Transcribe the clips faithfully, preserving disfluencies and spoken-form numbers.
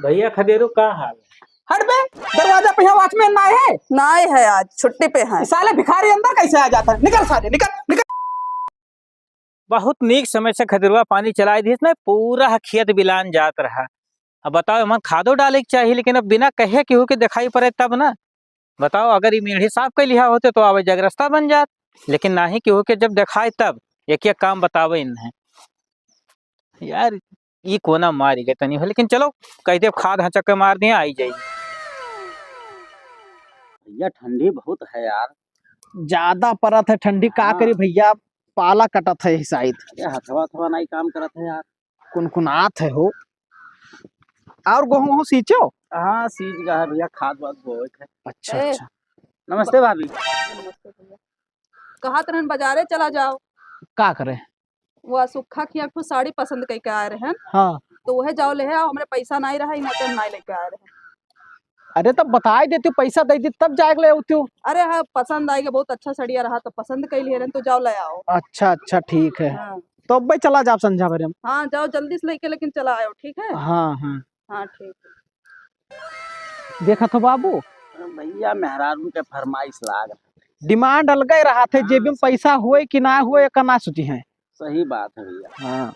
भैया खदेरू, का हाल है? हट बे, दरवाजा पे यहाँ वॉचमैन ना है? ना है, आज छुट्टी पे है। साले भिखारी अंदर कैसे आ जाता है? निकल साले, निकल, निकल। बहुत नीक समय से खदेरुआ पानी चलाइ दिहिस ना, पूरा खेत बिलान जात रहा। अब बताओ, एमन खादो डाले के चाही, लेकिन अब बिना कहे केहू के देखाई पड़े तब ना। बताओ, अगर ई मेढ़ी साफ कइ लिहा होते तो आवे जाए के रस्ता बन जात, लेकिन नाही, केहू के जब देखाए तब एक एक काम बतावे इन्हें। यार, ई कोना मारी गए तनी हो, लेकिन चलो, कह दे खाद हचक के मार दिया, आई जाई। भैया, ठंडी बहुत है यार। ज्यादा परत है ठंडी, का हाँ। करी भैया, पाला कटत है शायद। अरे, हथवा, हथवा नहीं काम करत है यार। कुनकुनात है हो। और गेहूं हो सींचो? हाँ, सींच गया है भैया, खाद वाद बोए थे। अच्छा, ए। अच्छा। नमस्ते भाभी। नमस्ते भैया। कहत रहन बाजारे चला जाओ। का करे? वो सुक्खा किया एक ठो साड़ी पसंद कइके आए रहन। हाँ। तो वह जाओ ले आओ, हमरे पैसा नहीं रहा, इना तो हम नहीं लेके आए रहन। अरे, तब बताई देती, पैसा दे दी, तब जाए ले आती। अरे हाँ, पसंद आएगा, बहुत अच्छा सड़िया रहा, तो पसंद कइ लिए रहन, तो जाओ ले आओ। अच्छा, अच्छा, ठीक है। हाँ। तो अब भाई चला जाब संझा भरे में। हाँ, जाओ जल्दी से लेके, लेकिन चला आयो, ठीक है? हाँ, हाँ। हाँ, ठीक है। देखत हो बाबू? अरे भैया, मेहरारू के फरमाइश लाग। Demand अलगे रहत है, हाँ, जेब में सही। पैसा होए कि ना होए, एका ना सोची है। सही बात है भैया। हाँ।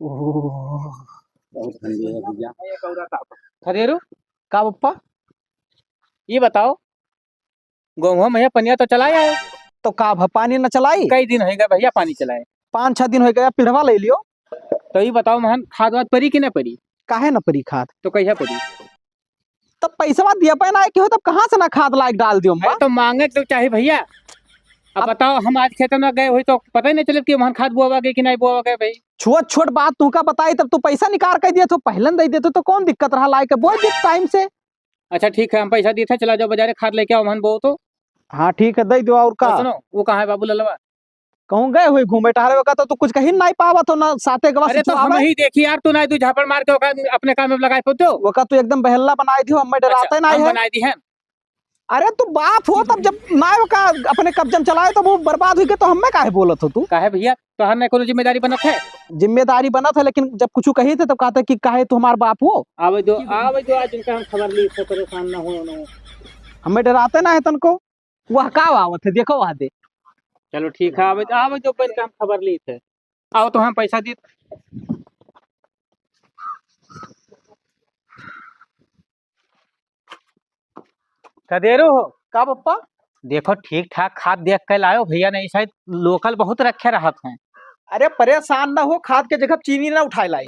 ओह। बहुत ठंडी है भैया। खदेरू? का बप्पा? ये बताओ, गेहूं में पनिया तो चलाए आए। तो का भ-, पानी न चलाई? कई दिन होइ गए भैया पानी चलाए? पाँच छह दिन होइ गए, पिढ़वा ले लियो। तो ये बताओ महन, खाद वाद परी कि न परी? काहे न परी खाद? तो कहिया परी? तब पैसवा दिया पे ना आए कि हो, तब कहाँ से ना खाद लाइक डाल दियो अरे अम्मा? तो मांगे तो चाही भैया। अब अब बताओ, हम आज खेत में गए हुई तो पता ही नहीं चलत कि महन खाद बोआ गए कि नहीं बोआ गए भाई। छोट छोट बात तुमका बताई, तब तू पैसा निकार कर दिया तो पहले न दे देते तो कौन दिक्कत रहा, लाइक बोल दे टाइम से। अच्छा ठीक है, हम पैसा दिए थे, चला जाओ बाजारे, खाद लेके आओ, महन बोओ तो। हाँ ठीक है, दे दो। और का? तो सुनो, वो कहाँ है बाबू ललवा? कहूँ गए हुई घूमे टहरे, ओका तो तू कुछ कहीं नहीं पावत हो ना, साथे के अरे तो हम ही देखी यार, तू ना तू झापड़ मार के ओका अपने काम में लगाए पड़ते हो। ओका तू एकदम बहल्ला बनाई दियो, हमें डराते अच्छा, नहीं हम है। बनाई दी है। अरे तू बाप हो, तब जब ना ओका अपने कब्जा में चलाए, तब वो बर्बाद हुई के, तो हमें काहे बोलत हो तू? काहे भैया, तोहर ना कोनो जिम्मेदारी बनत है? जिम्मेदारी बनत है, लेकिन जब कुछ कही थे, तब कहते कि काहे तू हमार बाप हो? आवे जो, आवे जो, आज उनका हम खबर ली थे, परेशान ना हो, ना हो। हमें डराते ना है तनको। वह का आवत है, देखो वह दे। चलो ठीक है, आवे, आवे जो पहले हम खबर ली थे। आओ तो हम पैसा दी। खदेरू हो? का पप्पा? देखो ठीक ठाक खाद देख के लायो भैया, नहीं शायद local बहुत रखे रहत हैं। अरे परेशान ना हो, खाद के जगह चीनी ना उठाए लाई।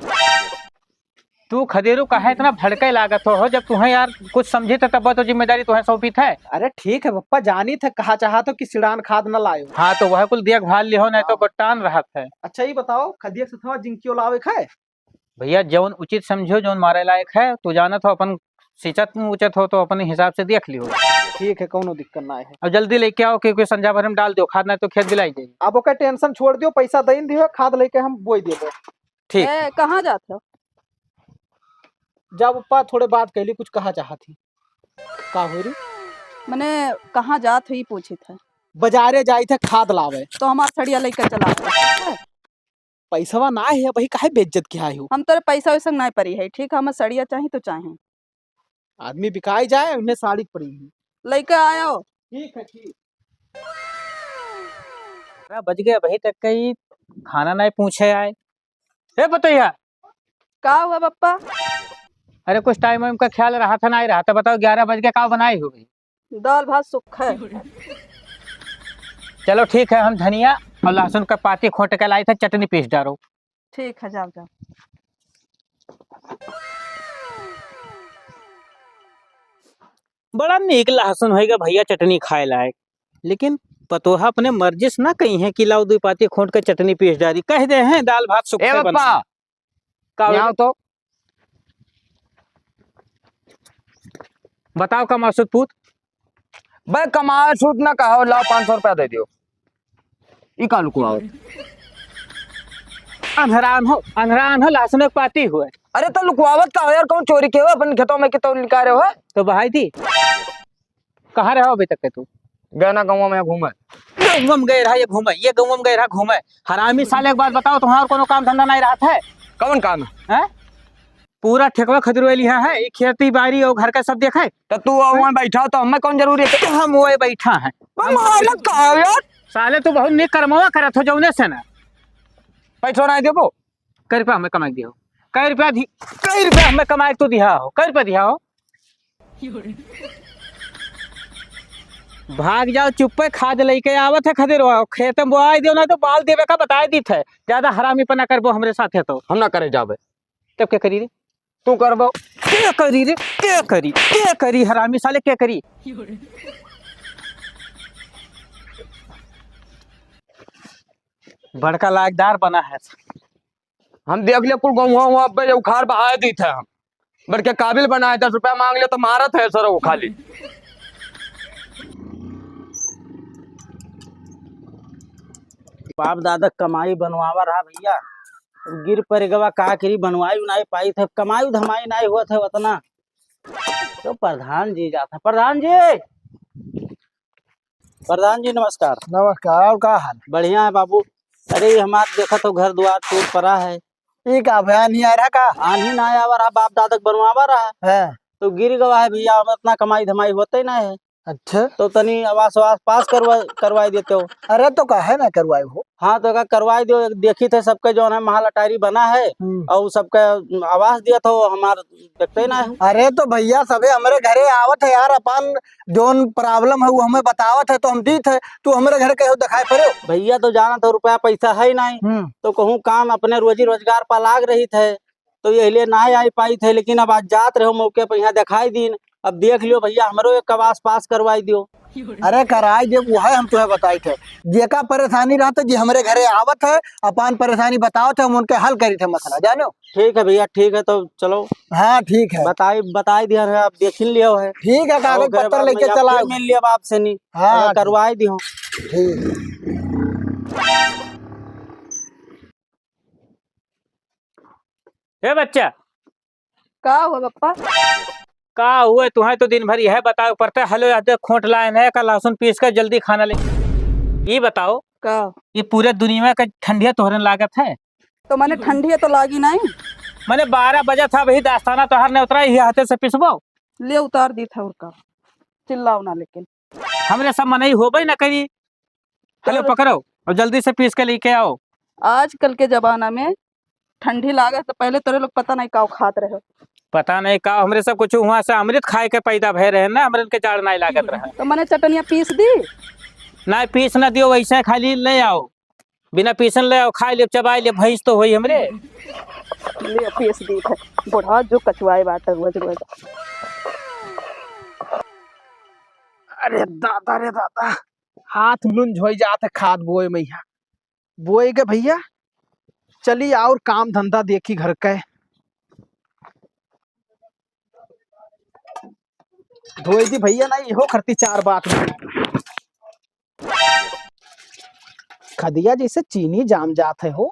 तू खदेरू काहे इतना भड़के लागत हो, हो? जब तुम्हें यार कुछ समझी थे तब तो जिम्मेदारी तुम्हें सौंपी थे। अरे ठीक है पप्पा, जानी थे कहा चाहत हो कि सिड़ान खाद न लायो। हाँ तो वह कुल देखभाल लिहो, नहीं तो हाँ। गोटान रहत है। अच्छा ये बताओ, खदिया सथवा जिंकियो लावे खाए? भैया जौन उचित समझो, जौन मारे लायक है, तू जानत हो अपन सिंचत उचत हो तो अपने हिसाब से देख लियो। ठीक है, कौनो दिक्कत ना है। अब जल्दी लेके आओ क्योंकि संझा भर में डाल दो खाद, नहीं तो खेत बिलाई जाई। अब ओके tension छोड़ दियो, पैसा दइन दियो, खाद लेके हम बोई देबो। ठीक। ए, कहाँ जात हो? जा पप्पा, थोड़े बात कैली, कुछ कहा चाहत ही। का हो री? मने कहाँ जात हो, ई पूछित है। बाजारे जाई थे खाद लावे। तो हमार सड़िया लेके चला आवे, ठीक है? पैसवा ना है, वही काहे बेइज्जत किया हो? हम तोरे पैसा वैसा ना परी है, ठीक है? हमें सड़िया चाही तो चाही। आदमी बिकाई जाए, उन्हें साड़ी पड़ी है। लेके आयो। ठीक है, ठीक। बारह बज गए, अभी तक कई खाना नहीं पूछे आए। ए पतोहिया। का हुआ पप्पा? अरे कुछ time वाइम का ख्याल रहा था, नहीं रहा था, बताओ ग्यारह बज के का बनाई हो गई? दाल भात सुक्खा है। चलो ठीक है, हम धनिया और लहसुन का पाती खोट के लाई थे, चटनी पीस डालो। ठीक है, जाओ, जाओ। बड़ा नीक लहसुन होइगा भैया, चटनी खाए लायक। लेकिन पतोहा अपने मर्जी से ना कही है कि लाओ दुई पाती खोट के चटनी पीस डारी, कह दे हैं दाल भात सुक्खा ए बप्पा, बनता। का यहाँ होइगा? तो बताओ कमासुत पूत। बे कमासुत ना कहो, लाओ पाँच सौ रुपया दे दियो। ई का लुकवावत? अनहरान हो, अनहरान हो, लहसुन एक पाती हुए। अरे तो लुकवावत का हो यार, कौन चोरी के हो अपन खेतों में के तो निकाले हो? तो बहाई दी। कहाँ रहो अभी तक के तू? गए ना गाँव में घूमे। गाँव में गए रहा ये घूमे, ये गाँव में गए रहा घूमे। हरामी साले, एक बात बताओ, तुम्हारा कोनो काम धंधा नहीं रहा था? कौन काम है? हैं? पूरा ठेकवा खदिरवा लिहा है, ई खेती बारी और घर का सब देखा है। तो तू वहाँ बैठा हो तो हमें कौन जरूरी है? तो हम वही बैठा है। हम हालत का है यार? साले तू बहुत निक करमवा करत हो जौने से ना। पैसो नहीं देबो। कै रुपया हमें कमाई दिया हो? कै रुपया दी-, कै रुपया हमें कमाई तू दिया हो? कै रुपया दिया हो? भाग जाओ चुप्पे, खाद लेके आवत है खदेरवा, खेत में बोआई दियो ना तो बाल देवे का बताए दीत है। ज्यादा हरामीपना करबो हमरे साथे तो। हम ना करे जाबे। तब के करी रे? तू करबो। के करी रे? के करी? के करी हरामी साले के करी? बड़का लायकदार बना है। हम देख लिया कुल गौवा हुआ अब उखाड़ बहाए दीत है हम। बड़के काबिल बनाए, दस रुपया मांग ले तो मारत है सर वो खाली। बाप दादा कमाई बनवावा रहा भैया, गिर पड़ गवा का करी, बनवाई उनाई पाई थे, कमाई धमाई नाई हुआ थे उतना। तो प्रधान जी जाता, प्रधान जी, प्रधान जी नमस्कार। नमस्कार, और का हाल? बढ़िया है बाबू। अरे ये हमार देखत हो घर द्वार टूट पड़ा है। ई का भया नहीं आ रहा का? आन्ही ना आवा रहा, बाप दादा के बनवावा रहा। हाँ। तो गिर गवा है भैया, हम इतना कमाई धमाई होते ही ना है। अच्छा। तो तनी आवास वास पास करवा, करवाई देते हो। अरे तो काहे ना करवाई हो? हाँ तो का करवाई दो, एक देखी थे सबके जौन है महल अटारी बना है हम्म। और सबके आवास दिया था, वो हमार देखते ही ना है। अरे तो भैया सबे हमरे घरे आवत है यार, अपन जौन problem है वो हमें बतावत है तो हम दीत है, तू हमरे घर के हो दिखाई पड़ो। भैया तो जानत हो रुपया पैसा है ही नहीं, हम्म। तो कहूँ काम अपने रोजी रोजगार पर लाग रही थे, तो यही लिए ना आई पाई थे, लेकिन अब आज जात रहो मौके पर यहाँ दिखाई दीन। अब देख लियो भैया, हमरो एक आवास पास करवाई दियो। अरे कराई दे, वो है हम तुम्हें बताई थे, जेका परेशानी रहते जी हमरे घरे आवत है, अपन परेशानी बतावत है, हम उनके हल करी थे मसला, जानो। ठीक है भैया, ठीक है, तो चलो। हाँ ठीक है। बताई, बताई दिया है, आप देख ही लियो है। ठीक है, कागज और ओकरे पत्तर बाद में लेके या चला फिर आओ। मिल लिया आपसे नहीं, हाँ, अगर ठीक। करवाई दियो। ठीक। ए बच्चा। का हुआ पप्पा? का हुआ, तुहें तो दिन भर यह बतावे पड़ता है, हलो याद खोट लाइन है, का लहसुन पीस के जल्दी खाना ले। ये बताओ, का? ये पूरे दुनिया का ठंडिया तोहरन लागत है? तो मने ठंडिया तो लागी नहीं। मने बारह बजे था, अभी दास्ताना तोहर ने उतरा, ये हाथे से पिसबो। ले उतार दी था और का, चिल्लाओ ना लेकिन। हमरे सब मनई होबे ना करी। चलो चलो। पकड़ो और जल्दी से पीस के लेके आओ। आजकल के जमाना में ठंडी लागत तो पहले तोरे लोग पता नहीं का खात रहे। पता नहीं का, हमरे सब कुछ वहाँ से अमृत खाए के पैदा भय रहे ना, हमरे के जाड़ नहीं लागत रहे। तो मने चटनिया पीस दी? नहीं, पीस ना दियो, वैसे खाली ले आओ, बिना पीसन ले आओ, खाए ले, चबाए ले, भैंस तो होई हमरे। ले पीस दी है, बूढ़ा जो कचुआए बात रोज रोज। अरे दादा रे दादा, हाथ लुंज होई जात है खाद बोए में यहाँ। बोए के भैया, चली और काम धंधा देखी घर के। धोई दी भैया, ना इहो खरती चार बात में। खदिया जैसे चीनी जाम जात है हो।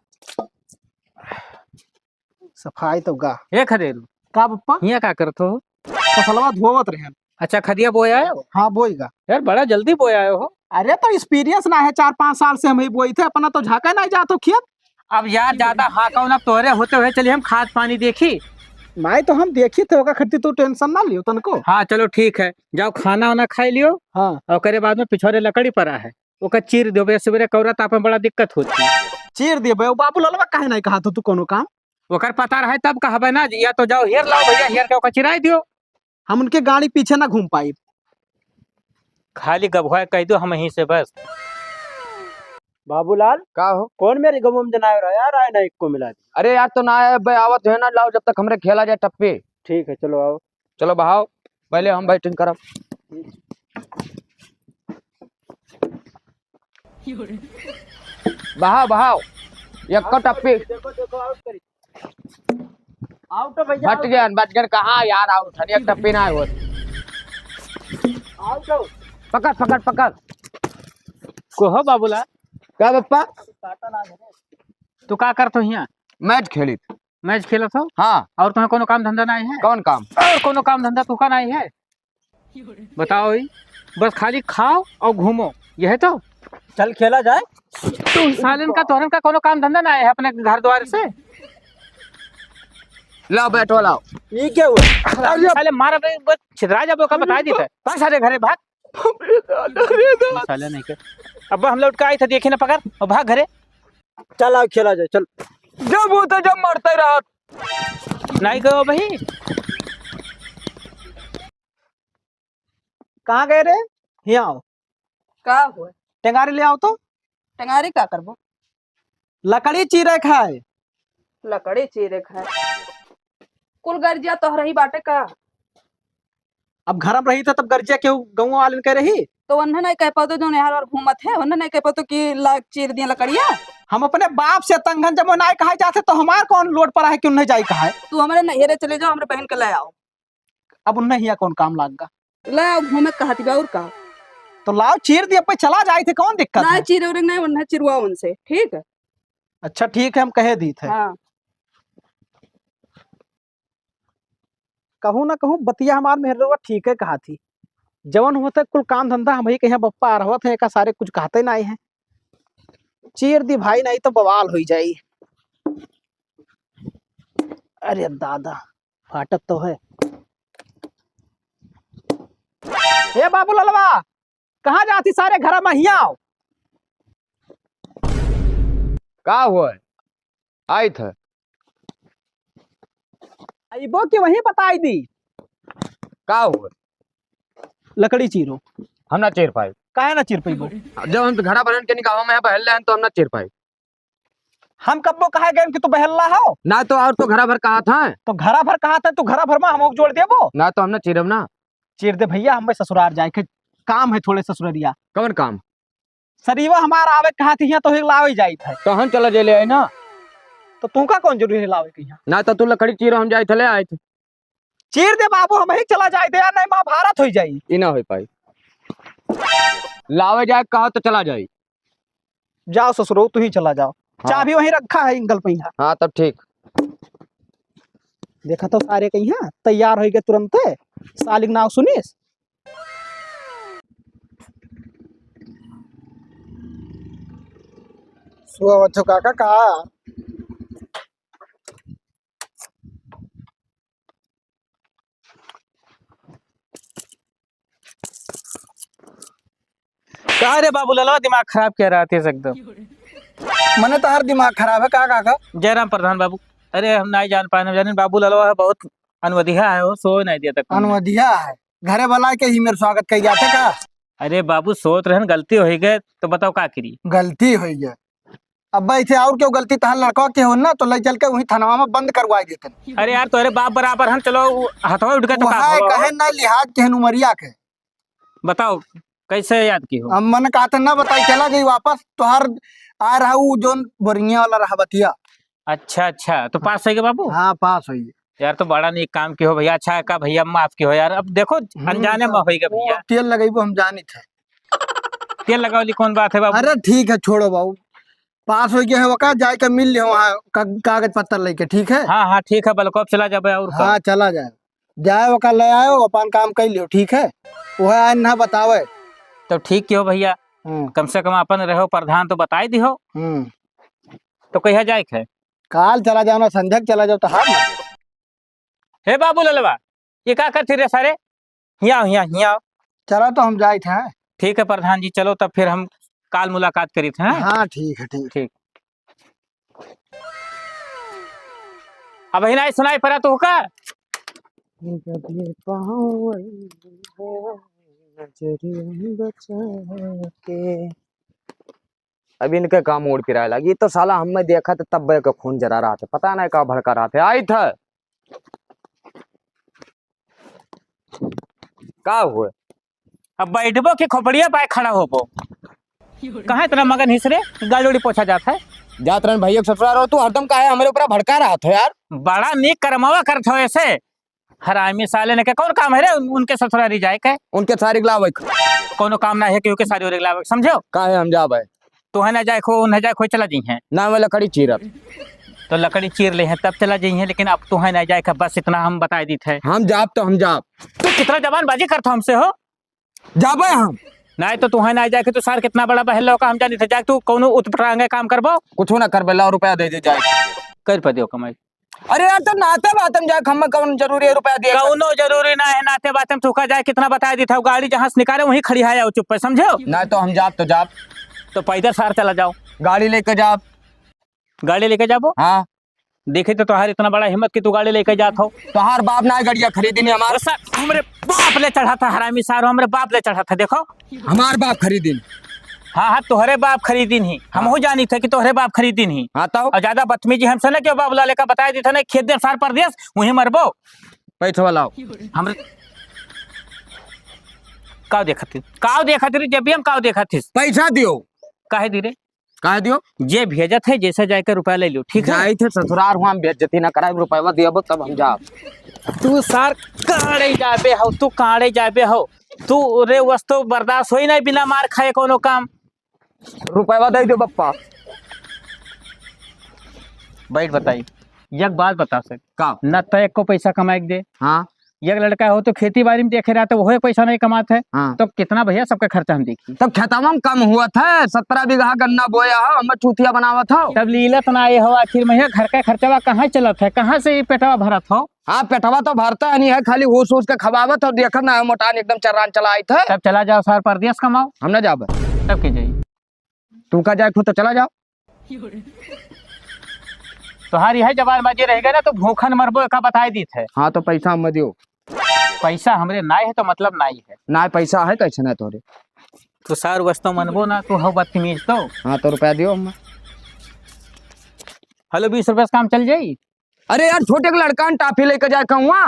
सफाई तो गा। ए खदेरू। का पप्पा? हियाँ का करत हो? फसलवा धोवत रहे। अच्छा, खदिया बोय आयो? हाँ, बोई गा। यार, बड़ा जल्दी बोय आयो हो। अरे, तो experience ना है, चार पाँच साल से हम ही बोई थे, अपना तो झाँका नहीं जात हो खेत। अब यार, ज्यादा हाँका ना तोहरे होते हुए, चलिए हम खाद पानी देखी। नहीं तो हम देखी थे, ओका खातिर तू tension ना लियो तनको। हाँ, चलो ठीक है, जाओ खाना वाना खाई लियो। हाँ। और ओकरे बाद में पिछोरे लकड़ी पड़ा है, ओका चीर दियो, बे सुबेरे कौरा ताप में बड़ा दिक्कत होती है। चीर दियो बे, बाबू लालवा काहे नहीं कहा तू, तू कोनो काम? ओकर पता रहे तब कहबे ना, या तो जाओ हेर लाओ भैया, हेर के ओका चिराई दियो। हम उनके गाड़ी पीछे ना घूम पाई। खाली गभुआ कह दो हम यहीं से बस। बाबूलाल, का हो? कौन मेरे गमो में जनावर है यार, आए ना एक को मिला दी। अरे यार, तो ना आए बे, आवत है ना, लाओ जब तक हमरे खेला जाए टप्पे। ठीक है, चलो आओ। चलो बहाओ, पहले हम बैटिंग करब। बहाओ, बहाओ, यक्का टप्पी। देखो, देखो, आउट करी। आउट हो भैया, बच आउट। गए, बच गए, कहाँ यार आउट है, एक टप्पी ना होत। आउट हो। पकड़, पकड़, पकड़। को हो बाबूला? का पप्पा? तू का करत हो हियाँ? मैच खेलित। मैच खेलत हो? हाँ। और तुम्हें कोनो काम धंधा नहीं है? कौन काम? और कोनो काम धंधा तुका नहीं है? बताओ ही, बस खाली खाओ और घूमो, यह तो? चल खेला जाए। तू सालन का, तोहरन का कोनो काम धंधा ना है अपने घर द्वार से? लाओ, बैठो, लाओ। ये क्या हुआ? अरे साले मारा बे, बस छितरा जाबो का, बताई दी थे। भाग सारे घरे, भाग। अरे दादा, अरे दादा। साले नहीं के। अब हम लौट के आई थे, देखी ना, पकड़ और भाग घरे। चल आओ, खेला जाए, चल। जब होता, जब मरते रहा। नहीं गयो भाई। कहाँ गए रे? हियाँ आओ। का हुआ? टेंगारी ले आओ तो। टेंगारी का करबो? लकड़ी चीरे खाए। लकड़ी चीरे खाए? कुल गरिया तोहरही बाटे का? अब घर में रही था तब गरिया केहू गौवा वालन के रही? तो उन्हें नहीं कह पातो जो यहाँ घूमत है, उन्हें नहीं कह पातो कि ला चीर दिया लकड़िया। हम अपने बाप से तंग हन, जब वो नाय कहा जाते तो हमार कौन लोड पड़ा है कि उन्हें जाई कहा है? तू हमारे नैहरे चले जाओ, हमारे बहन के ले आओ। अब उन्हें हिया कौन काम लाग गा? लाओ, घूमे कहती बा, और का? तो लाओ, चीर दिए, पे चला जाए थे, कौन दिक्कत ना है? चीर और नहीं, उन्हें चिरवा उनसे, ठीक है? अच्छा, ठीक है, हम कहे दी थे। हाँ। कहूँ ना कहूँ, बतिया हमार मेहरवा ठीक है कहा थी। जवन होते कुल काम धंधा हम ही कहीं बप्पा आ रहत है, एका सारे कुछ कहते नहीं है। चीर दी भाई, नहीं तो बवाल होई जाई। अरे दादा, फाटत तो है। ए बाबू ललवा, कहाँ जाती सारे घरा में, हियाँ आओ। का हुआ? आई थे। अइबो कि वहीं बताई दी। का हुआ? लकड़ी चीरो। हम ना चीर पाई। काहे ना चीर पइबो? जब हम तो घरा भरन के निकाहो में बहल रहन तो हम ना चीर पाई। हम कब्बो कहा गए कि तू बहल्ला हो? ना तो और तो घरा भर कहा था। तो घरा भर कहा था, तू घरा भर में हम जोड़ देबो? ना तो हम ना चीरब ना। चीर दे भैया, हम ससुरार जाए के काम है थोड़े ससुररिया। कौन काम? सरीवा हमार आवे कहा थी, यहाँ तो ही लावे जाई था। तो हम चला जे ले आई ना। तो तू का कौन जरूरी है लावे के यहाँ? ना तो तू लकड़ी चीरो, हम जाई थे ले आई थे। चीर दे बाबू, हम ही चला जाए दे यार, नहीं महाभारत होई जाई। ई ना होई पाई। लावे जाए कहा तो चला जाई। जाओ ससुरो, तू ही चला जाओ। हाँ। चाबी वहीं रखा है एंगल पे यहाँ। हाँ, तब ठीक। देखा तो सारे कहीं हैं, तैयार होई गए तुरंते। सालिक नाव सुनिस। सुआ बच्चों काका का। का रे बाबू ललवा, दिमाग खराब किया रहत है एकदम। मने तोहार दिमाग खराब है का काका? जयराम प्रधान बाबू, अरे हम नहीं जान पाए, हम जाने बाबू ललवा है बहुत अनवधिया है, वो सोए नहीं दिया तक। अनवधिया है, घरे बुला के ही मेरे स्वागत कही जाते का? अरे बाबू सोत रहन, गलती होई गए तो बताओ का करी? गलती होई गए। अब इसे और क्यों गलती तहार लड़का के हो ना, तो ले चल के वहीं थानवा में बंद करवाई देते। अरे यार, तोहरे बाप बराबर हन, चलो, उ हथवा उठ के तो का वहाँ हो? कहे ना लिहाज के हन उमरिया के। बताओ, कैसे याद की हो? अब मन कहते ना बताई, चला जाई वापस, तोहर आ रहा उ जोन बोरिया वाला रहा बतिया। अच्छा, अच्छा, तो पास होई गए बाबू? हाँ, पास होई गए। यार, तो बड़ा नीक काम की हो भैया। अच्छा, का भैया माफ की हो यार, अब देखो, हम्म, अनजाने तो में होई गए वो भैया। तेल लगइबो हम जानित है। तेल लगावली कौन बात है बाबू? अरे ठीक है, छोड़ो बाबू, पास हो गया है, ओका जाए के मिल लियो वहाँ का-, कागज पत्तर लेके, ठीक है? हाँ, हाँ, ठीक है, बलको अब चला जाबे और का? हाँ, चला जाए, जाए ओका ले आयो, अपन काम कर लियो, ठीक है? वह आए ना बतावे। तो ठीक किहो भैया, हम्म। कम से कम अपन रहो प्रधान तो बताई दिहो। हम्म। तो कहिया जाए के है? काल चला जाओ ना, संझक चला जाओ तो हाथ। हे बाबू ललवा, ये का करती रे सारे? हियाँ, हियाँ, हियाँ। चलो तो हम जाइत हैं। ठीक है प्रधान जी, चलो तब फिर हम काल मुलाकात करीत हैं। हाँ, ठीक है, ठीक। ठीक। अब ही नहीं सुनाई पड़ा तो का? नजरिया बचा के। अब इनके काम उड़ पिराए लगी, तो साला हमें देखा तो तब के खून जरा रहा था, पता नहीं का भड़का रहा था। आई था का हुए? अब बैठबो कि खोपड़िया पाए खड़ा होबो? कहाँ इतना मगन हिस रे? गाल उड़ी पोछा जात है। जात रहन भैया के ससुराल रहो, तू हरदम काहे हमरे ऊपर भड़का रहा था यार? बड़ा नीक करमावा करत हो ऐसे। हरामी साले ने के कौन काम है रे उन-, उनके ससुरारी जाए के? उनके सारी लावे के। कोनो काम ना है कि उनके सारी ओरी लावे के, समझो? काहे हम जाबे? तू है ना जाए खो, उन्हें जाए खो, चला जाइए। ना, मैं लकड़ी चीरब। तो लकड़ी चीर ले हैं, तब चला जाइए, लेकिन अब तू है ना जाए के, बस इतना हम बताई दीत है। हम जाब तो हम जाब। तू कितना जबानबाजी करत हो हमसे हो? जाबे हम। नहीं तो तू है ना जाए के, तू सार कितना बड़ा बहल लोग का हम जानित है, जाए तू कोनो उतपटांगे काम करबो? कुछ ना करबे, लाओ रुपया दे दे जाए। कर पे दियो कमाई। अरे यार, तो नाते बाते में जाए, हमें कौन जरूरी है रुपया दिए? कौनो जरूरी ना है नाते बाते में, तुका जाए कितना बताए दी था, गाड़ी जहाँ से निकाले वहीं खड़ी है, आओ चुप पे, समझो? ना तो हम जाब तो जाब। तो पैदल सार चला जाओ। गाड़ी लेके जाब। गाड़ी लेके जाबो? हाँ। देखे तो तोहार इतना बड़ा हिम्मत कि तू गाड़ी लेके जात हो। तोहार बाप ना गाड़िया खरीदी नहीं हमार। ओ सर, हमरे बाप ले चढ़ा था हरामी सारो, हमरे बाप ले चढ़ा था, देखो। हमार बाप खरीदिन। हाँ, हाँ, तोहरे बाप खरीदिन ही। हाँ। हमहू जानी थे कि तोहरे बाप खरीदिन ही। हाँ, तो? और ज्यादा बदतमीजी हमसे न क्यों, बाबूलाल का बताए दी था ना, खेत दे सार परदेस, वहीं मरबो। पैसा लाओ। हमरे काव देखत हिस? काव देखत हिस? जब भी हम काव देखत हिस? पैसा दियो। काहे दी रे? काहे दियो? जे भेजत है, जैसे जाके रुपया ले लियो, ठीक है? जाई थे ससुरार, हुआ हम बेइज्जती ना कराए, रुपया दियो तब हम जाब। तू सार काड़े जाबे हो, तू काड़े जाबे हो। तू रे वस्तु बर्दाश्त होई नहीं बिना मार खाए कोनो काम। रुपया दे दो बप्पा। बैठ बताई, एक बात बता सक। का? न तो एक को पैसा कमाए के दे। हाँ। एक लड़का हो तो खेती बाड़ी में देखे रहते, वही पैसा नहीं कमात है। हाँ। तो कितना भैया सबका खर्चा हम देखी। तो खेतवा में कम हुआ था, सत्रह बीघा गन्ना बोया हो, हम चूतिया बनावत हो। तब लीलत ना आए हो, आखिर में ये घर का खर्चवा कहाँ चलत है, कहाँ से ये पेटवा भरत हो? हाँ, पेटवा तो भरता है नहीं है, खाली होश होश के खवावत हो, देखत ना है मोटान एकदम चर्रान चला आई था। तब चला जाओ सार परदेस कमाओ। हम ना जाबे। तब के जाई? तू का जाए खुद तो चला जाओ। तोहार यह जबान बाजी रह गए ना तो भूखन मरबो का बताए दीत है। हाँ तो पैसा हम दियो। पैसा हमरे नाई है तो मतलब नाई है। ना पैसा है कैसे ना तोरे। तू सार वस्तु मनबो ना, तू हो बदतमीज तो। हाँ तो रुपया दियो हम। हेलो, बीस रुपया से काम चल जाई? अरे यार, छोटे के लड़का ने टाफी लेके जाए कहूँगा।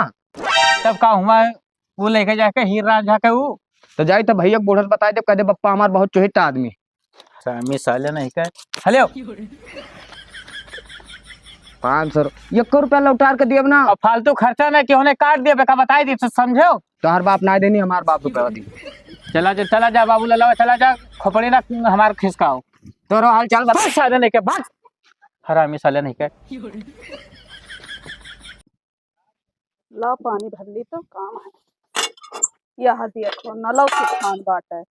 तब का हुआ, वो लेके जाके हीर रांझा के वो। तो जाई तो भैया के बूढ़ा से बताई दे, कह दे बप्पा हमार बहुत चुहिट आदमी। सामी साले नहीं कहे। हेलो। पाँच सौ रु-, एक रुपया लौटार के दियब ना। अब फालतू खर्चा ना कि उन्हें काट दिया, बेका बताई दी तो समझो। तोहर बाप ना देनी, हमार बाप रुपया दी। चला जा, चला जा बाबू ललवा, चला जा, खोपड़ी ना हमार खिसकाओ। तोरो हाल चाल बता। बस साले नहीं के, बस। हरामी साले नहीं के। ला पानी भर ली तो काम है। यहाँ देखो नलौ सुखान बाटे,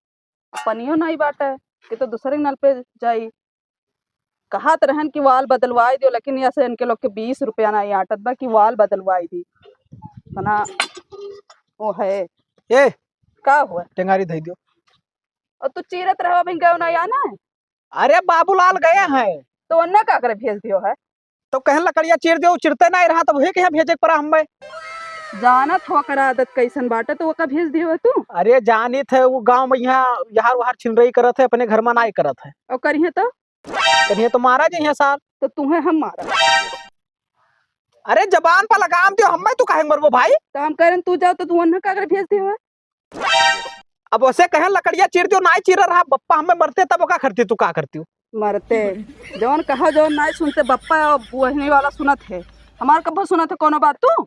पनियो नहीं बाटे कि तो दूसरे नल पे जाई। कहत रहन कि वाल बदलवाई दियो, लेकिन ऐसे इनके लोग के बीस रुपया नहीं आटत बा कि वाल बदलवाई दी। तना वो है। ए, का हुआ? टेंगारी धई दियो। और तू चीरत रहो, अभी गयो ना या ना? अरे बाबूलाल गए हैं। तो ओन्ने का करे भेज दियो है? तो कहन लकड़िया चीर दियो, चिरते नहीं रहा, तब वही कहे भेजे के पड़ा हमें। जानत हो ओकर आदत कैसन बाटे, तो ओका भेज दियो है तू? अरे जानित है, वो गाँव में यहाँ, यहाँ वहाँ छिनरई करत है, अपने घर में नाई करत है। और करिहे तो? करिहे तो मारा जइहे सार। तो तुहे हम मारा। अरे जबान पर लगाम दियो, हमें तू काहे मरबो भाई? तो हम कह रहे तू जाओ, तो तू ओन्ने का करे भेज दियो है? अब उसे कहे लकड़िया चीर दियो, नाई चीर रहा, बप्पा हमें मरते तब का करती, तू का करती हो? मरते। जौन कहा जौन नाई सुनते, बप्पा बहनी वाला सुनत है, हमार कब्बो सुनत है कोनो बात तू?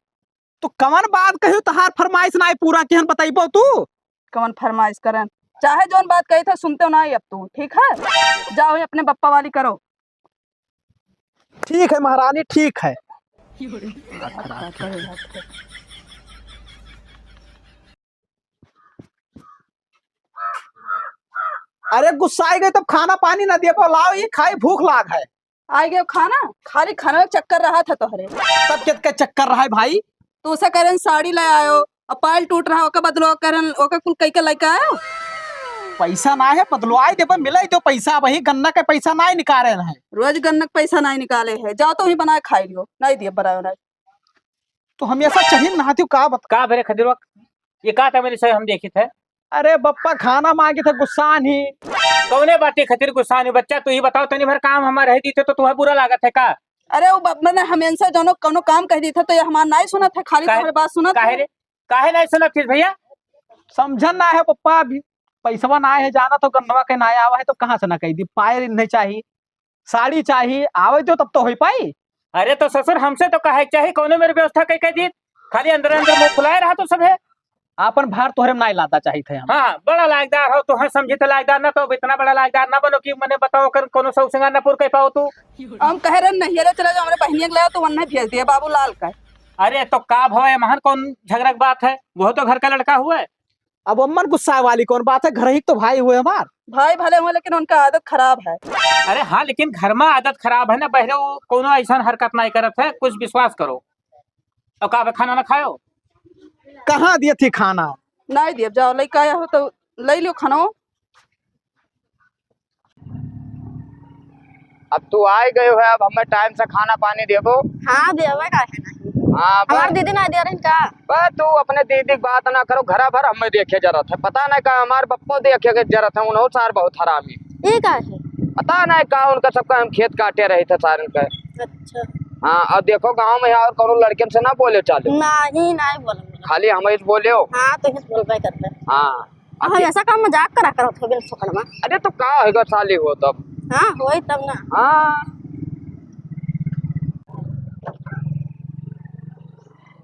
तू कवन बात कही, तहार फरमाइश नाई पूरा किहन बताइबो तू? कवन फरमाइश करन, चाहे जौन बात कही था सुनते हो नाई अब तू, ठीक है? जाओ ही अपने बप्पा वाली करो। ठीक है महारानी, ठीक है। अरे गुस्सा आई गई तब खाना पानी ना दिए, लाओ ये खाई, भूख लाग है। आई गयो खाना, खाली खाना का चक्कर रहा था तोहरे। तब कित का चक्कर रहा है भाई? तू उसे करें साड़ी ले आयो, अब पायल टूट रहा, ओका बदलो करें, ओका कुल कई के लेके आयो। पैसा ना है, बदलवाई देबे, मिलाई दो पैसा, वही गन्ना के पैसा ना निकाले रहे। रोज गन्ना के पैसा ना निकाले है, जाओ तो ही बनाए खाई लियो, नहीं दिए बनायो नहीं। तो हम ऐसा चढ़ी नहाती हूँ, का बता? का भरे खदिरवा, ये का था मेरे से हम देखी थे? अरे बप्पा खाना मांगे थे गुस्सान ही। कौने बाटे खतिर गुस्सान ही बच्चा, तू ही बताओ, तनी भर काम हमारे है दीते तो तुम्हें बुरा लागत है का? अरे वो बप-, मैंने हम इनसे जौनो कौनो काम कह दी थे तो ये हमार नाई सुनत है, खाली काहे, तुम्हारे बात सुनत काहे है। रे? काहे नहीं सुनत थी भैया? समझन ना है पप्पा, अभी पैसवा ना है, जाना तो गन्नवा के ना आवा है तो कहाँ से ना कह दी, पायल नहीं चाहिए, साड़ी चाहिए, आवे दो तब तो हो पाई। अरे तो ससुर हमसे तो कहे के चाहिए, कौनो मेरे व्यवस्था कह, कह दी, खाली अंदर अंदर मुंह फुलाए रहा तो सब है। आपन भार तोहरे में नाई लादा चाहिए थे हम। हाँ, बड़ा लायकदार हो, तोहे समझी तो लायकदार ना, तो अब इतना बड़ा लायकदार ना बनो कि मने बताओ कर कोनो सौ सिंगार ना पूर कर पाओ तू। हम कह रहे नहीं, अरे चला जाओ, हमरे बहनिया के लाओ, तो वन्ने भेज दिए बाबूलाल का। अरे तो का भवे महन, कौन झगड़ा की बात है, वो तो घर का लड़का हुआ है। अब अम्मन गुस्सा वाली कौन बात है, घर ही तो भाई हुए हमार। भाई भले हुए, लेकिन उनका आदत खराब है। अरे हाँ, लेकिन घर में आदत खराब है ना बहरे, वो कोनो ऐसन हरकत नहीं करत है, कुछ विश्वास करो। और का बे, खाना ना खायो? कहाँ दिए थी खाना? नहीं दिए, जाओ, लइका आया हो तो ले लियो खाना। अब तू आइ गयो है, अब हमें टाइम से खाना पानी देबो। हाँ, देवे का है नहीं। हाँ, बस। हमार दीदी ना दे रही का? बस तू अपने दीदी की बात ना करो, घरा भर हमें देखे जरत है। पता नहीं का हमार बप्पो देखे के जरत है, उन्हों सार बहुत हरामी। ये का है? पता नहीं का उनका सबका हम खेत काटे रहे थे सारन का। अच्छा। हाँ, और देखो गाँव में और कोनो लड़कन से ना बोले चाले। नहीं, नहीं बोले। खाली हम ही बोले हो। हाँ, तो ही बोलबे करबे। हाँ। हाँ, ऐसा काम मजाक करा करत हो बिन फकड़ में। अरे तो का होगा साली हो तब। हाँ, होई तब ना। हाँ।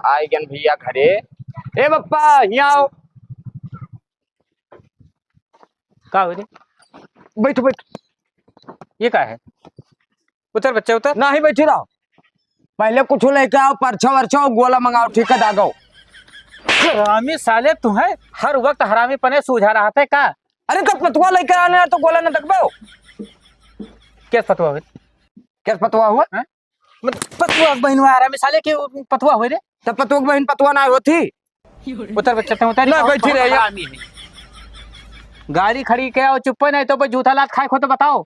आइ गन भैया घरे। ए बप्पा, हियाँ आओ। का हो रे? बैठ, बैठ। ये का है? उतर बच्चा, उतर। नहीं बैठी रहो। पहले कुछ लेके आओ, परछा वरछा, गोला मंगाओ, ठीक है, दागो। हरामी साले, तुम्हें हर वक्त हरामी पने सूझा रहा था का? अरे तो पतुआ लेके आने यार, तो गोला न दगबो। केस पतुआ हुए? केस पतुआ हुआ? हाँ? मत-, पतुआ के बहिन हुआ हरामी साले के पतुआ हुए रे? तो पतुआ के बहिन पतुआ ना होती? उतर बच्चा, तुम उतर। ना, बैठी रहे। हरामी है। गाड़ी खड़ी के आओ, चुप्पे नहीं तो बस जूता लात खाए खो तो बताओ।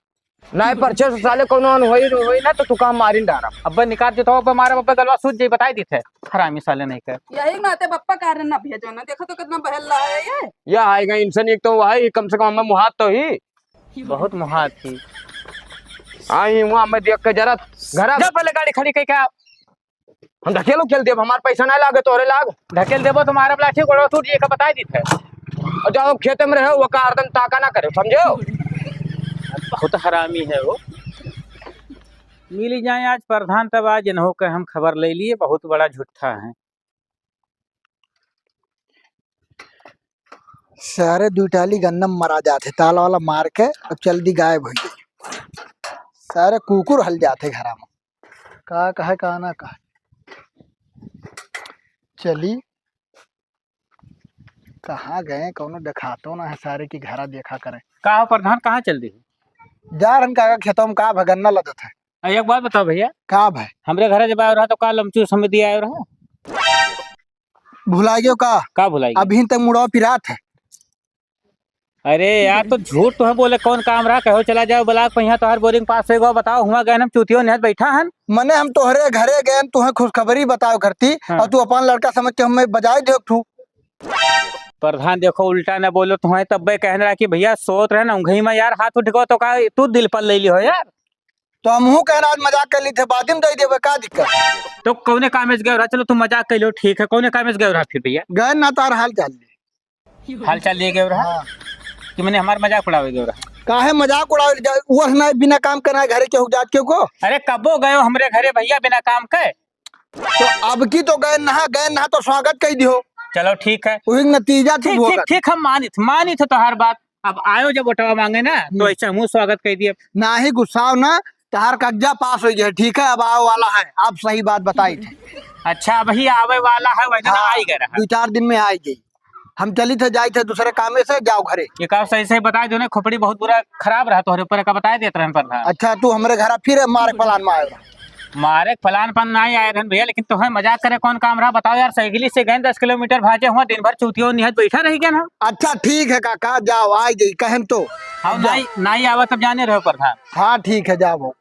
नहीं, परछे से साले कोनो अनहोई होई ना तो तू काम मारिन डारा। अब्बे निकाल जूता, अब्बे मारब, अब्बे गलवा सूज जाई, बताई दी थे। हरामी साले नहीं कर। यही नाते बप्पा कारण ना भेजो ना, देखो तो कितना बहल रहा है ये। या आएगा इंसान, एक तो वही, कम से कम हमें मुहात तो ही। बहुत मुहात ही। आई हुआ मैं देख के जरा घर आ। जा पहले गाड़ी खड़ी कइ के आ। हम ढकेल उकेल देब, हमार पैसा नहीं लागे, तोहरे लाग। ढकेल देबो तो मारब लाठी, गोड़वा टूट जाई, का बताई दी थे। और जब खेते में रहे, वो का हरदम ताका ना करे, समझो? बहुत हरामी है वो। मिली जाए आज प्रधान, तब आज इन्हों के हम खबर ले लिए, बहुत बड़ा झूठा है। सारे दुई टाली गन्ना में मरा जात है, ताला वाला मार के अब चल दी गायब होइ गई। सारे कुकुर हल जात है घरा में, का कहे का ना कहे। चली, कहाँ गए, कौनो देखातो ना है, सारे की घरा देखा करे। का हो प्रधान, कहाँ चल दी? जा रहन काका खेतों में, का भगन्ना लदत है। आ, एक बात बताओ भैया। का भाई? हमरे घरे जब आयो रहा तो का लमचू समय दिया आयो रहा? भुला गयो का? का भुलाई गयो? अभी तक मुड़वा पिरात है। अरे यार, तो झूठ तो है बोले, कौन काम रहा, कहो चला जाओ ब्लॉक पे, यहाँ तोहर बोरिंग पास हो गो, बताओ, हुआ गए हम चूतियों नेहत बैठा हन। मने हम तोहरे घरे गए, तुहे खुशखबरी बताओ करती, हाँ। और तू अपन लड़का समझ के हमें बजाए दे तू। प्रधान देखो, उल्टा न बोलो, तुम्हें तब्बे कहन रहा कि भैया सोत रहे ना, उंघई में यार हाथ उठ गो तो का तू दिल पर ले ली हो यार। तो हमहू कहना आज मजाक कर ली थे, बाद में दे देबे, का दिक्कत? तो कौने काम से गए रहा? चलो तुम मजाक कर लो, ठीक है, कौने काम से गए रहा फिर भैया? गए ना तार हाल चाल ले। हाल चाल लिए गए रहा? हाँ। कि मैंने हमार मजाक उड़ावे गए रहा? काहे मजाक उड़ावे जा-, वो ना बिना काम करना है घरे केहू जात केहू को? अरे कबो गयो हमरे घरे भैया बिना काम के? तो अब की तो गए नहा, गए नहा तो स्वागत कइ दियो। चलो ठीक है। वही नतीजा तू ठीक, ठीक, भोगत। ठीक, हम मानित, मानित है तोहार बात। अब आयो जब वोटवा मांगे ना, तो हम्म। ऐसे हमहू स्वागत कइ दिए। ना ही गुस्साओ ना, तोहार कागजा पास होइ गया, ठीक है, अब आवे वाला है, अब सही बात बताई थे। अच्छा, अबही आवे वाला है, वैसे ना हाँ, आई गए रहा। दो चार दिन में आई गई। हम चली थे, जाई थे दूसरे कामे से, जाओ घरे। ये का सही सही बताई दो ना, खोपड़ी बहुत बुरा खराब रहा तोहरे ऊपर, का बताई देत रहन प्रधान। अच्छा, तू हमरे घरा फिर मारे प्लान में आए रहा। मारे के प्लान पर नहीं आए रहन भैया, लेकिन तोहे मजाक करे कौन काम रहा बताओ यार। साइकिल से गए दस किलोमीटर भाजे हुआ, दिन भर चूतियों निहत बैठा रह गए ना। अच्छा ठीक है काका, जाओ, आ गई कहन तो। हाँ, जाओ। नहीं, नहीं आवा तब जाने रहो प्रधान। हाँ ठीक है, जाओ।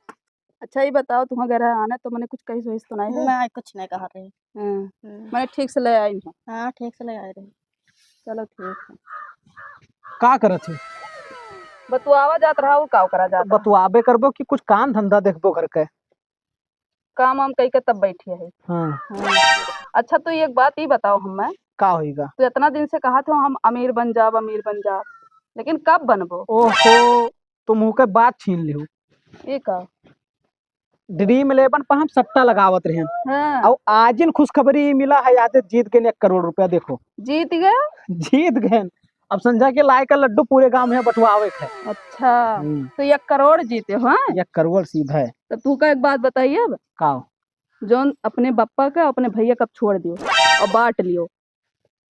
अच्छा ये बताओ, तुम्हारे घर आना तो मैंने कुछ कही सोच तो नहीं है? नहीं, कुछ नहीं कहा रही। हाँ, हम्म। मैंने ठीक से ले आई हूँ। हाँ, ठीक से ले आई रही। चलो ठीक है। का करत है? बतुआवा जात रहा, वो का करा जात रहा? बतुआबे करबो कि कुछ काम धंधा देखबो घर के? काम वाम कई के तब बैठी है। हाँ। हाँ। अच्छा, तो एक बात ई बताओ हमें। का होइगा? तू इतना दिन से कहा था हम अमीर बन जाब, अमीर बन जाब, लेकिन कब बनबो? ओहो, तुम मुँह के बात छीन लिहू। ई का? ड्रीम इलेवन पर हम सट्टा लगावत रहन। हाँ। और आजिन खुशखबरी मिला है, आज जीत गए एक करोड़ रुपया। देखो। जीत गए? जीत गए। अब संझा के लाए का लड्डू पूरे गांव में बंटवावे के है। अच्छा, हम्म। तो एक करोड़ जीते हो, हाँ? एक करोड़ सीधा है। तो तू का एक बात बताइए अब। का? जौन अपने बप्पा का, अपने भैया का छोड़ दियो और बांट लियो।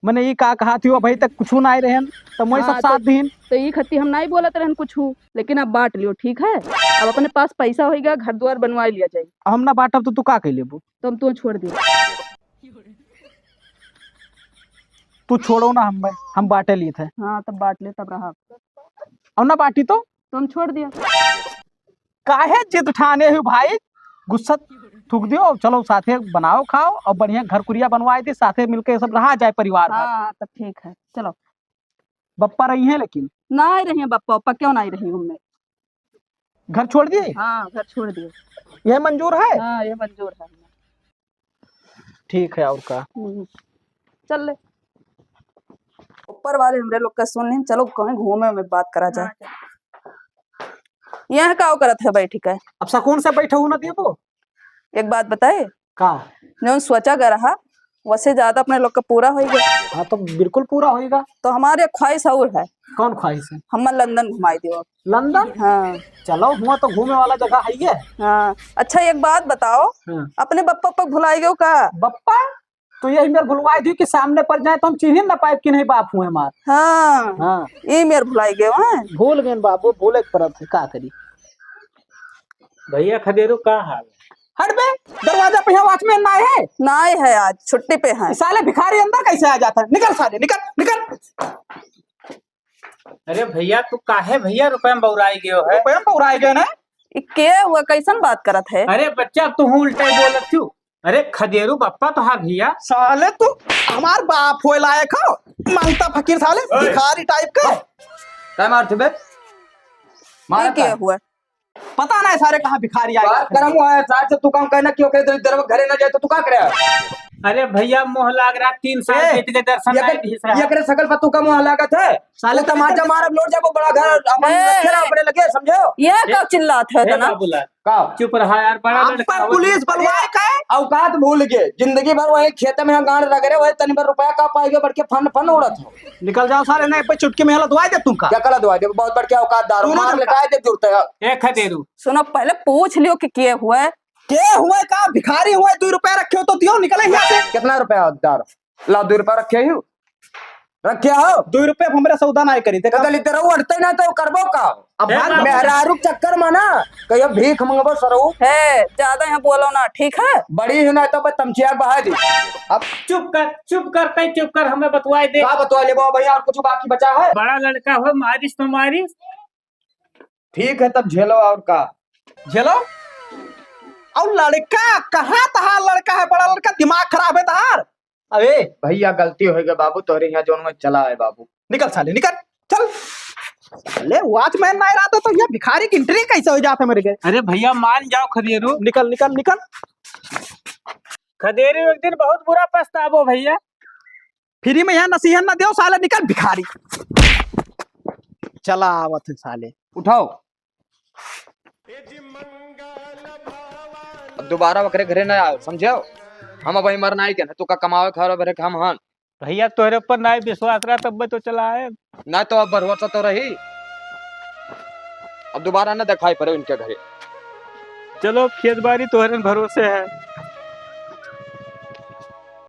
मने ई का कहा थी, अबही तक कुछू नाई रहेन, त मोई हाँ, सब साथ तो, दीन। तो ई खत्ती हम नाई बोलत रहेन कुछू, लेकिन अब बाँट लियो, ठीक है? अब अपने पास पैसा होइगा, घर दुआर बनवाई लिया जाई। हम ना बाँटब तो तू का कइ लेबू? तो हम तुहैं छोड़ दियो। तू छोड़ो ना हमें, हम बाँटे लिए थे। हाँ, तब बाँट ले, तब रहा। और ना बाँटी तो? तो हम छोड़ दिया। काहे जिद ठाने हो भाई? गुस्सा थूक दियो, चलो साथे बनाओ खाओ और बढ़िया घर कुरिया बनवाए दे, साथे मिलके सब रहा जाए परिवार भर। हाँ, तब ठीक है, चलो। बप्पा रही हैं लेकिन? नाई रही हैं बप्पा, बप्पा क्यों नाई रही हूँ मैं? घर छोड़ दिए? हाँ, घर छोड़ दिए। यह मंजूर है? हाँ, ये मंजूर है। ठीक है, और का? हम्म, चल ले। ऊपर वाले हमरे लोग का सुन लें, चलो कहीं घूमे में बात करा जाए। हाँ, चल। यहाँ का करत है बैठी का? अब सुकून से बैठा हूँ ना देबो। एक बात बताए? का? जौन सोचा ग रहा, वसे ज्यादा अपने लोग का पूरा होइ गया। हाँ, तो बिल्कुल पूरा होइगा। तो हमारे ख्वाहिश और है। कौन ख्वाहिश है? हमें लंदन घुमाई दियो। लंदन? हाँ। चलो, हुआ तो घूमे वाला जगह है ये। हाँ। अच्छा, एक बात बताओ, हाँ। अपने बप्पा पक भुलाई गयो का? बप्पा? तो यही मेर भुलवाई दी कि सामने पर जाए तो हम चीन्हे ना पाइब कि नहीं बाप हुए हमार। हाँ। हाँ। ये मेर भुलाई गयो, हाँ। भूल गए बाबू, भूले के परत है, का करी? भैया खदेरू, का हाल? हट बे, दरवाजा पे यहाँ वॉचमैन ना है? ना है, आज छुट्टी पे है। साले भिखारी अंदर कैसे आ जाता है? निकल साले, निकल, निकल। अरे भैया, तू काहे भैया रुपया में बौराई गयो है? रुपया में बौराई गयो ना? ई के हुआ, कैसन बात करत है? अरे बच्चा, अब तू हूँ उल्टा ही बोलत क्यों? अरे खदेरू बप्पा तोहार भैया। साले तू हमार बाप होए लायक हो, मांगता फकीर साले, ओए। भिखारी टाइप का। काय मारत बे? मारा ये क्या का? हुआ? पता नहीं सारे कहाँ भिखारी आ बात गए। करम हुआ है, साथ से तू काम करना क्यों करे, तो इधर घरे ना जाए तो तू का करे? अरे भैया, मोह लाग रहा, तीन साल ए, बीत गए, दर्शन ये नहीं कर, घिस रहा। ये करे सकल पर तू का मोह लागत है? साले वो तमाचा मारब, लौट जाबो बड़ा घर, अपन ए, रखे रहा ए। अपने लगे, समझो? ये ए, का चिल्लात है ए तना? बाबूलाल, का? चुप रहा यार, बड़ा आप लड़का पर हो। पुलिस बलवाए का है? औकात भूल गए, जिंदगी भर वही खेत में गांड रगड़े, वही तनी भर रुपया का पाएगे, बढ़ के फन फन उड़त हो। निकल जाओ साले, नहीं पे चुटकी में हला दवाई दे तुमका। क्या कला दवाई दे? बहुत बढ़ के औकातदार हो, दोनों मार जन का। लेटाए दे जुड़ते हो। ए खदेरू। सुनो, पहले पूछ लियो कि के हुए। के हुए का? भिखारी हुए, दो रुपया रखे हो तो दियो, निकले यहाँ से। कितना रुपया दार? ला, दो रुपया रखे हो, रखे हो। दो रुपया अब हमरे सौदा नाई करी, देखा? तो इधर अड़ते ना तो करबो का? अब ए भाग बाबू। मेहरारू के चक्कर में ना कहियो भीख मंगबो सरऊ। है, ज्यादा यहाँ बोलो ना, ठीक है? बड़ी ही ना तो बस तमचिया बहा दी। अब चुप कर, चुप कर, तै चुप कर, हमें बतवाए दे। का बतवा लेबो भैया, और कुछ बाकी बचा है? बड़ा लड़का हो, मारिस तो मारिस। ठीक है, तब झेलो और का। झेलो? और लड़का कहाँ तहार लड़का है, बड़ा लड़का, दिमाग खराब है तहार। अबे भैया, गलती हो गई बाबू, तोरे यहाँ जौन में चला है बाबू। निकल साले, निकल, चल। ले, वॉचमैन ना रहता तो ये भिखारी की एंट्री कैसे हो जाता मेरे के? अरे भैया, मान जाओ खदेरू। निकल, निकल, निकल। खदेरू एक दिन बहुत बुरा पछताबो भैया। फ्री में यहाँ नसीहत ना दियो साले, निकल भिखारी। चला आवत है साले। उठाओ। अब दोबारा ओकरे घरे ना आओ, समझो? हम अब मर नाई के ना, तू का कमावे खावे भरे के हम हन। भैया, तोहरे ऊपर नाई विश्वास रहा, तब तो चला आए। ना तो अब भरोसा तो रही, अब दोबारा ना दिखाई पड़े इनके घरे। चलो, खेत बाड़ी तोहरे भरोसे है।